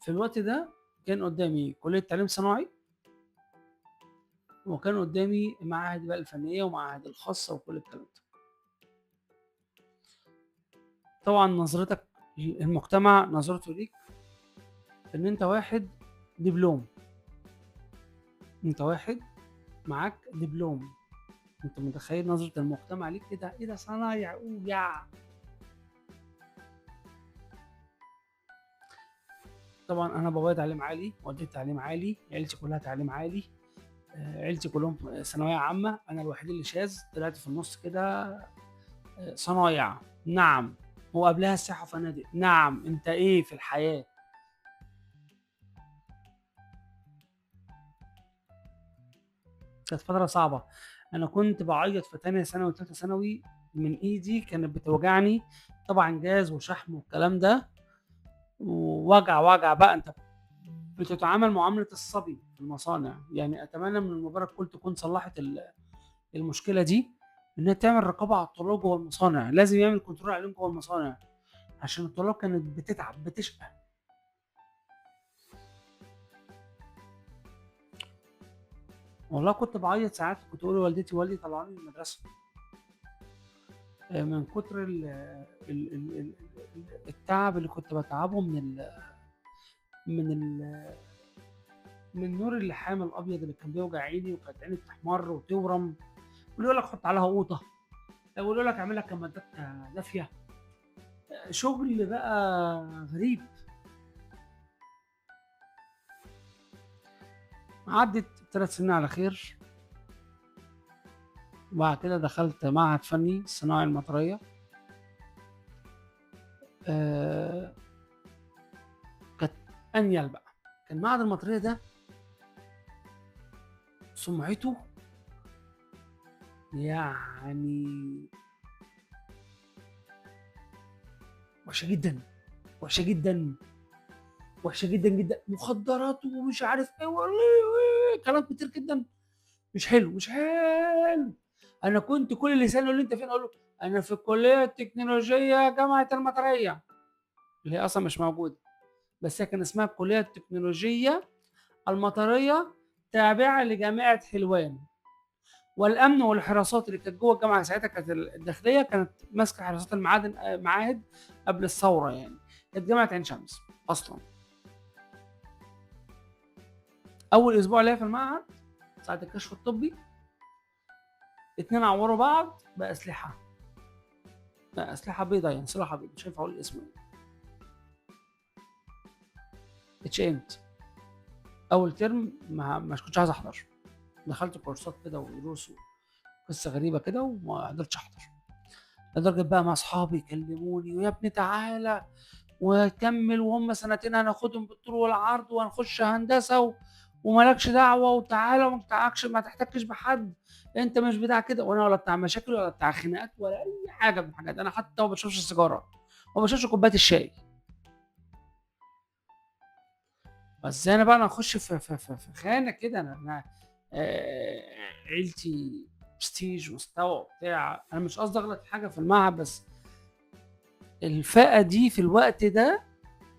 في الوقت ده كان قدامي كلية تعليم صناعي، وكان قدامي معاهد بقى الفنية ومعاهد الخاصة وكل الكلام ده. طبعا نظرتك المجتمع نظرته ليك ان انت واحد دبلوم، انت واحد معاك دبلوم، انت متخيل نظرة المجتمع ليك ايه ده؟ ايه ده صنايع اوجع. طبعا انا بابايا تعليم عالي، والدتي تعليم عالي، عيلتي كلها تعليم عالي، عيلتي كلهم ثانوية عامة، انا الوحيد اللي شاذ طلعت في النص كده صنايع. نعم، وقبلها السياحة وفنادق. نعم، انت ايه في الحياة؟ كانت فترة صعبة. انا كنت بعيط في تانية ثانوي وتالتة ثانوي من ايدي كانت بتوجعني، طبعا جاز وشحم والكلام ده، ووجع وجع بقى. انت بتتعامل معاملة الصبي في المصانع. يعني اتمنى من المبارك كل تكون صلحت المشكلة دي، انها تعمل رقابة على الطلاب جوه المصانع، لازم يعمل control عليهم جوه المصانع، عشان الطلاب كانت بتتعب بتشقى. والله كنت بعيط ساعات، كنت اقول لوالدتي والدي طلعوني من المدرسة من كتر ال التعب اللي كنت بتعبه من نور اللحام الابيض اللي كان بيوجع عيني، وكانت عيني بتحمر وتورم، ويقول لك حط عليها قوطه، ويقول لك اعمل لك كمادات دافيه، شغل بقى غريب. عدت 3 سنين على خير. وبعد كده دخلت معهد فني الصناعي المطرية. كانت أنيل بقى. كان معهد المطرية ده سمعته يعني وحشة جدا، وحشة جدا، وحشة جدا جدا، مخدرات ومش عارف ايه، كلام كتير جدا مش حلو، مش حلو. انا كنت كل اللي يسالني يقول لي انت فين، اقول له انا في الكلية التكنولوجية جامعه المطريه، اللي هي اصلا مش موجودة، بس هي كان اسمها الكلية التكنولوجية المطريه تابعه لجامعة حلوان. والامن والحراسات اللي كانت جوه الجامعة ساعتها، كانت الداخلية كانت ماسكه حراسات المعادن معاهد قبل الثورة، يعني كانت جامعه عين شمس اصلا. اول اسبوع ليا في المعهد ساعة الكشف الطبي، 2 عوروا بعض باسلحه، باسلحه بيضاء، يعني سلاح ابيض، مش هينفع اقول اسمه ايه. اتشئمت اول ترم، ما كنتش عايز احضر، دخلت كورسات كده ودروس وقصة غريبة كده وما قدرتش احضر، لدرجة بقى مع اصحابي يكلموني ويا ابني تعالى وكمل، وهم سنتين هناخدهم بالطول والعرض وهنخش هندسة ومالكش دعوه، وتعالى وما تحتكش، ما تحتكش بحد، انت مش بتاع كده. وانا ولا بتاع مشاكل ولا بتاع خناقات ولا اي حاجة من الحاجات، انا حتى ما بشربش السيجارة وما بشربش كوباية الشاي. بس انا بقى انا اخش في في في, في خانه كده، انا عيلتي برستيج مستوى بتاع، انا مش قصدي اغلط في حاجة في المعهد، بس الفئة دي في الوقت ده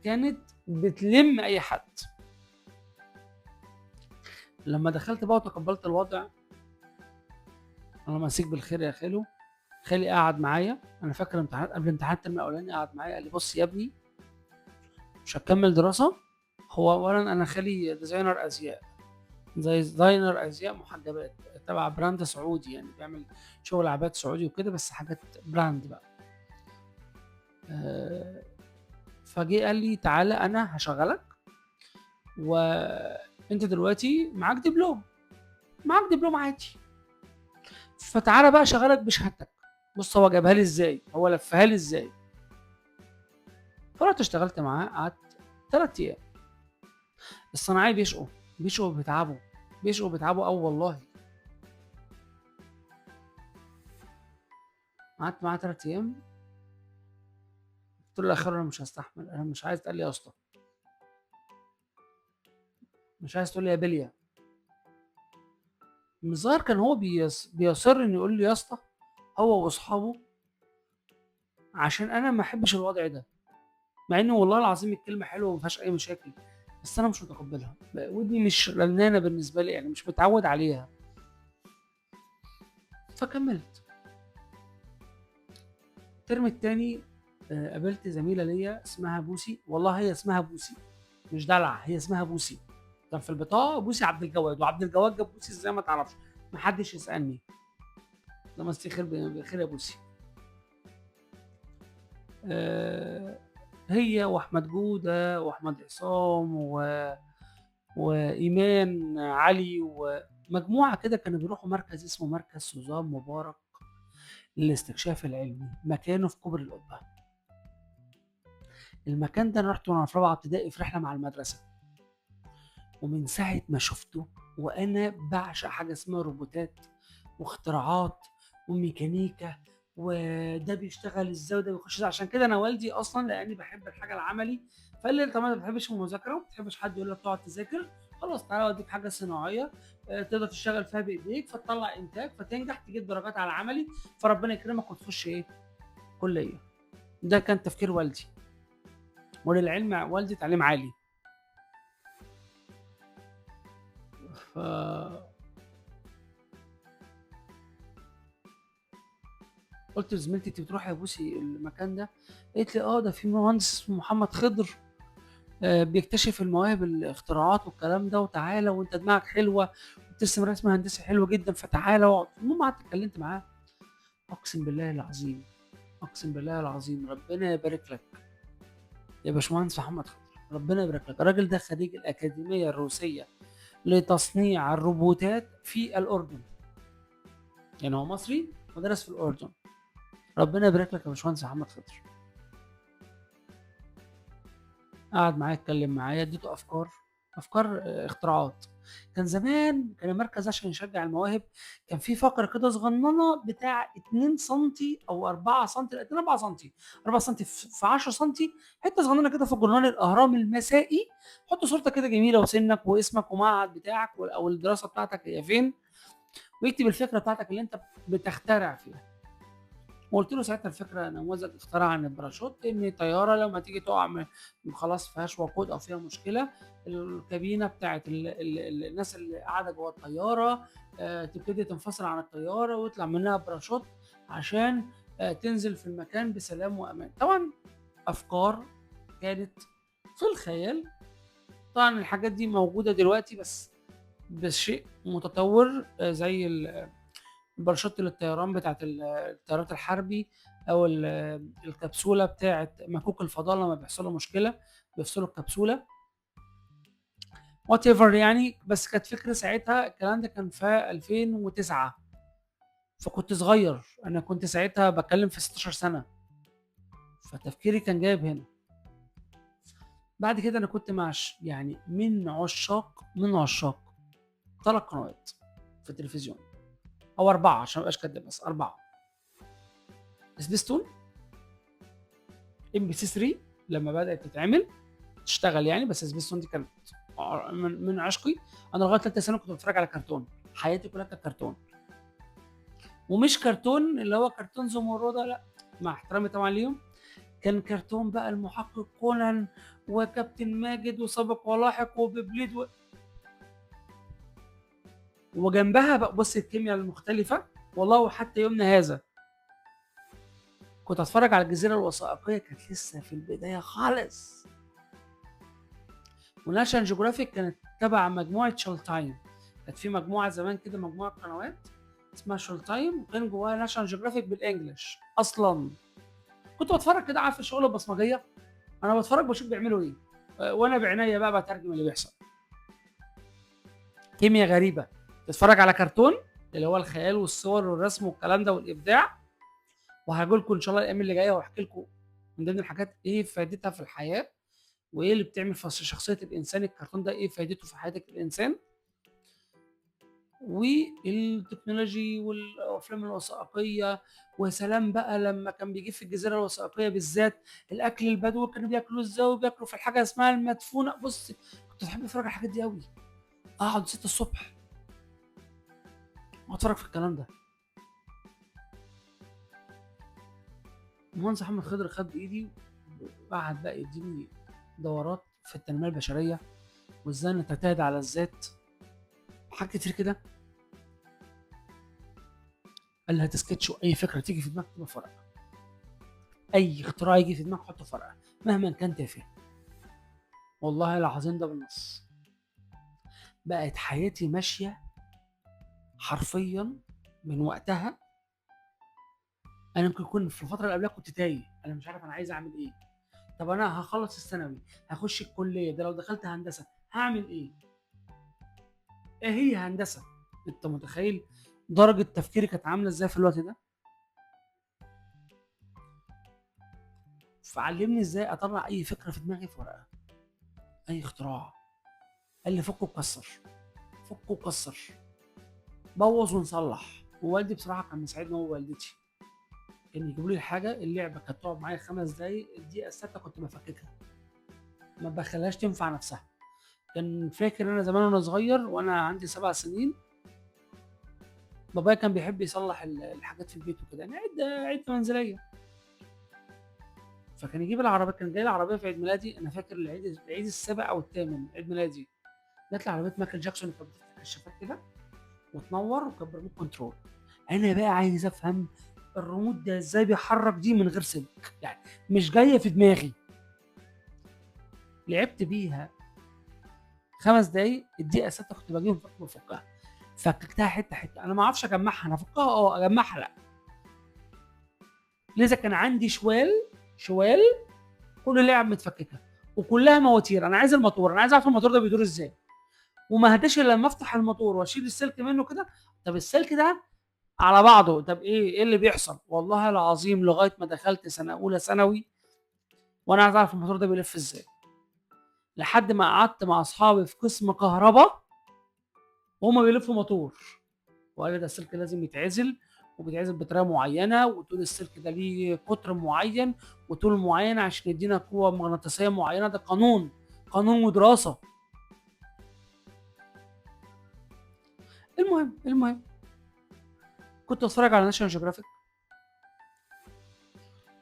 كانت بتلم اي حد. لما دخلت بقى وتقبلت الوضع، الله يمسيك بالخير يا خالو، خالي قعد معايا، انا فاكر امتحانات قبل امتحان الترم الاولاني قعد معايا قال لي بص يا ابني مش هتكمل دراسة. هو اولا انا خالي designer ازياء، زي designer ازياء محجبات تبع brand سعودي، يعني بيعمل شغل عباد سعودي وكده، بس حاجات brand بقى. فجه قال لي تعالى انا هشغلك، وانت دلوقتي معاك دبلوم، معاك دبلوم عادي، فتعالى بقى شغلك بشهادتك. بص هو جابها لي ازاي، هو لفها لي ازاي. فرحت اشتغلت معاه، قعدت 3 ايام. الصناعية بيشقوا، بيشقوا بيتعبوا، بيشقوا بيتعبوا قوي والله. قعدت معاه 3 ايام، قلت له يا خالو انا مش هستحمل، انا مش عايز تقول لي يا اسطى، مش عايز تقول لي يا بليا. من الظاهر كان هو بيصر انه يقول لي يا اسطى هو واصحابه، عشان انا ما احبش الوضع ده، مع انه والله العظيم الكلمة حلوة وما فيهاش اي مشاكل، بس انا مش متقبلها، ودني مش رنانه بالنسبة لي، يعني مش متعود عليها. فكملت. الترم التاني قابلت زميله ليا اسمها بوسي، والله هي اسمها بوسي مش دلع، هي اسمها بوسي، كان في البطاقة بوسي عبد الجواد، وعبد الجواد جاب بوسي ازاي ما تعرفش، ما حدش يسالني. ده مسي خير بخير يا بوسي. هي واحمد جوده واحمد عصام وايمان علي ومجموعة كده كانوا بيروحوا مركز اسمه مركز سوزان مبارك للاستكشاف العلمي، مكانه في كوبري القبة. المكان ده انا رحت وانا في رابعه ابتدائي في رحله مع المدرسة، ومن ساعة ما شفته وانا بعشق حاجة اسمها روبوتات واختراعات وميكانيكا، وده بيشتغل ازاي وده بيخش ازاي. عشان كده انا والدي اصلا لاني بحب الحاجة العملي فقال لي انت ما بتحبش المذاكرة وما بتحبش حد يقول لك تقعد تذاكر، خلاص تعالى اوديك حاجة صناعية تقدر تشتغل فيها بايديك فتطلع انتاج فتنجح تجيب درجات على العملي فربنا يكرمك وتخش ايه كليه. ده كان تفكير والدي، وللعلم والدي تعليم عالي. ف قلت لزميلتي انت بتروحي يا بوسي المكان ده؟ قالت لي اه ده في مهندس اسمه محمد خضر بيكتشف المواهب الاختراعات والكلام ده، وتعالى وانت دماغك حلوة وبترسم رسم هندسي حلو جدا فتعالى واقعد. المهم قعدت اتكلمت معاه، اقسم بالله العظيم، اقسم بالله العظيم ربنا يبارك لك يا باشمهندس محمد خضر، ربنا يبارك لك. الراجل ده خريج الاكاديمية الروسية لتصنيع الروبوتات في الاردن، يعني هو مصري ودرس في الاردن. ربنا يبارك لك يا باشمهندس محمد خضر. قعد معايا اتكلم معايا، اديته افكار اختراعات. كان زمان كان المركز عشان يشجع المواهب كان في فقره كده صغننه بتاع 2 سم او 4 سم، 2 4 سم، 4 سم في 10 سم، حتة صغننه كده في جورنال الاهرام المسائي، حط صورتك كده جميلة وسنك واسمك ومعهد بتاعك او الدراسة بتاعتك هي فين، ويكتب الفكرة بتاعتك اللي انت بتخترع فيها. وقلت له ساعتها الفكرة نموذج اختراع عن الباراشوت، ان طيارة لما تيجي تقع خلاص فيهاش وقود او فيها مشكلة، الكابينه بتاعت الناس اللي قاعدة جوه الطيارة تبتدي تنفصل عن الطيارة ويطلع منها باراشوت عشان تنزل في المكان بسلام وامان. طبعا افكار كانت في الخيال، طبعا الحاجات دي موجودة دلوقتي بس بشيء متطور، زي الباراشوت للطيران بتاعت الطيارات الحربي، او الكبسولة بتاعت مكوك الفضاء لما بيحصل له مشكلة بيفصلوا الكبسولة whatever يعني. بس كانت فكرة ساعتها، الكلام ده كان في 2009، فكنت صغير، انا كنت ساعتها بتكلم في 16 سنة، فتفكيري كان جايب هنا. بعد كده انا كنت مع يعني من عشاق 3 قنوات في التلفزيون او 4 عشان ما ابقاش كداب، بس 4: سبيستون، MBC 3 لما بدات تتعمل تشتغل يعني، بس سبيستون دي كانت من عشقي. انا لغاية ثالثة ثانوي كنت بتفرج على كرتون، حياتي كلها كانت كرتون، ومش كرتون اللي هو كرتون زمردة، لا مع احترامي طبعا ليهم، كان كرتون بقى المحقق كونان وكابتن ماجد وسابق ولاحق وببليد وجنبها بقى بص الكيمياء المختلفة. والله حتى يومنا هذا كنت اتفرج على الجزيرة الوثائقية، كانت لسه في البداية خالص. و National Geographic كانت تبع مجموعة Showtime، كانت في مجموعة زمان كده، مجموعة قنوات اسمها Showtime، وكان جواها National Geographic بال English اصلا. كنت بتفرج كده، عارف الشغل البصمجية، انا بتفرج بشوف بيعملوا ايه وانا بعينيا بقى بترجم اللي بيحصل. كيمياء غريبة، تتفرج على كرتون اللي هو الخيال والصور والرسم والكلام ده والابداع. وهقول لكم ان شاء الله الايام اللي جاية وهحكي لكم من ضمن الحاجات ايه فائدتها في الحياة، وايه اللي بتعمل في شخصية الانسان، الكرتون ده ايه فائدته في حياتك الانسان، وال technology والافلام الوثائقية. وسلام بقى لما كان بيجيب في الجزيرة الوثائقية بالذات الاكل البدوي كانوا بياكلوا ازاي، وبياكلوا في الحاجة اسمها المدفونه. بص كنت بحب اتفرج على الحاجات دي قوي، اقعد 6 الصبح واتفرج في الكلام ده. المهندس محمد خضر خد بايدي وقعد بقى يديني دورات في التنمية البشرية، وازاي انك تعتمد على الذات، حاجات كتير كده. قال لي هات سكتش واي فكرة تيجي في دماغك تبقى في ورقة، اي اختراع يجي في دماغك حطه في ورقة مهما كان تافه. والله العظيم ده بالنص بقت حياتي ماشية حرفيا من وقتها. انا ممكن يكون في الفترة اللي قبلها كنت تايه، انا مش عارف انا عايز اعمل ايه. طب انا هخلص الثانوي هخش الكلية، ده لو دخلت هندسة هعمل ايه؟ ايه هي هندسة؟ انت متخيل درجه تفكيري كانت عامله ازاي في الوقت ده؟ فعلمني ازاي اطلع اي فكرة في دماغي في ورقة، اي اختراع. قال لي فك وكسر، فك وكسر، بوظ ونصلح. ووالدي بصراحة كان مساعدني، هو ووالدتي كان يجيبوا لي الحاجة، اللعبة كانت تقعد معايا 5 دقايق، الدقيقة السادسة كنت بفككها، ما بخليهاش تنفع نفسها. كان فاكر انا زمان وانا صغير وانا عندي 7 سنين، بابايا كان بيحب يصلح الحاجات في البيت وكده، يعني عده منزلية. فكان يجيب العربية، كان جاي العربية في عيد ميلادي، انا فاكر العيد السابع او الثامن عيد ميلادي، جات لي عربية مايكل جاكسون كانت بتفتح الشفاف كده وتنور وكان ب remote control. انا بقى عايز افهم الريموت ده ازاي بيحرك دي من غير سلك، يعني مش جاية في دماغي. لعبت بيها 5 دقايق، الدقيقة 6 كنت بجيب بفكها، فككتها حتة حتة. انا ما اعرفش اجمعها، انا افكها اجمعها لا. لذا كان عندي شوال كل لعب متفككه وكلها مواتير. انا عايز الموتور، انا عايز اعرف الموتور ده بيدور ازاي، وما هداش الا لما افتح الموتور واشيل السلك منه كده. طب السلك ده على بعضه، طب ايه اللي بيحصل؟ والله العظيم لغاية ما دخلت سنة اولى ثانوي وانا عايز اعرف الموتور ده بيلف ازاي، لحد ما قعدت مع اصحابي في قسم كهرباء وهما بيلفوا موتور، وقال ده السلك لازم يتعزل، وبيتعزل بطريقة معينة، وطول السلك ده ليه قطر معين وطول معين عشان يدينا قوة مغناطيسيه معينة. ده قانون ودراسة. المهم كنت اتفرج على ناشونال جيوغرافيك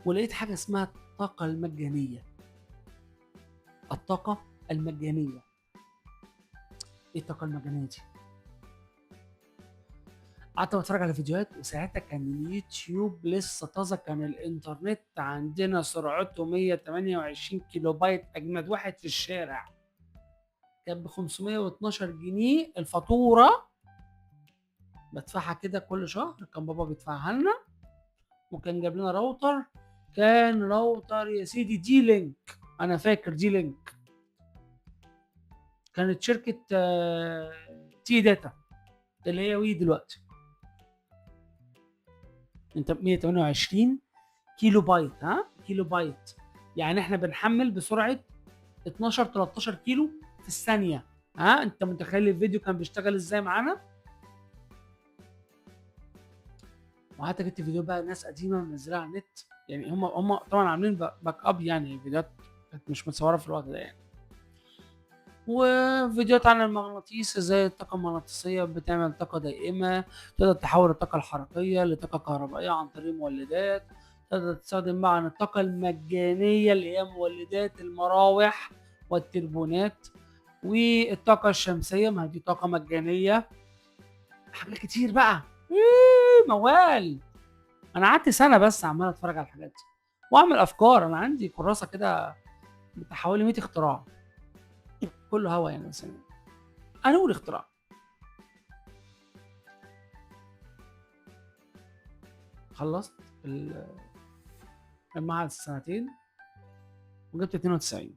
ولقيت حاجة اسمها الطاقة المجانية. الطاقة المجانية، ايه الطاقة المجانية دي؟ قعدت اتفرج على فيديوهات، وساعتها كان اليوتيوب لسه طازة، كان الانترنت عندنا سرعته 128 كيلو بايت، اجمد واحد في الشارع، كان ب 512 جنيه الفاتورة، بدفعها كده كل شهر، كان بابا بيدفعها لنا، وكان جاب لنا راوتر، كان راوتر يا سيدي D-Link، انا فاكر D-Link، كانت شركة TE Data اللي هي WE دلوقتي. انت 128 كيلو بايت، ها كيلو بايت، يعني احنا بنحمل بسرعة 12 13 كيلو في الثانية. ها انت متخيل الفيديو كان بيشتغل ازاي معانا؟ وحتى جبت فيديو بقى ناس قديمة منزلها على النت، يعني هم طبعا عاملين backup، يعني فيديوهات كانت مش متصورة في الوقت ده يعني، وفيديوهات عن المغناطيس، ازاي الطاقة المغناطيسيه بتعمل طاقة دائمة، تقدر تحول الطاقة الحركية لطاقة كهربائية عن طريق مولدات، تقدر تستخدم مع الطاقة المجانية اللي هي مولدات المراوح والتربونات، والطاقة الشمسية، ما دي طاقة مجانية. حاجات كتير بقى، إيه موال. انا قعدت سنة بس عمال اتفرج على الحاجات دي واعمل افكار. انا عندي كراسة كده حوالي 100 اختراع، كله هوا يعني، بس انا اقول اختراع. خلصت المعهد سنتين وجبت 92.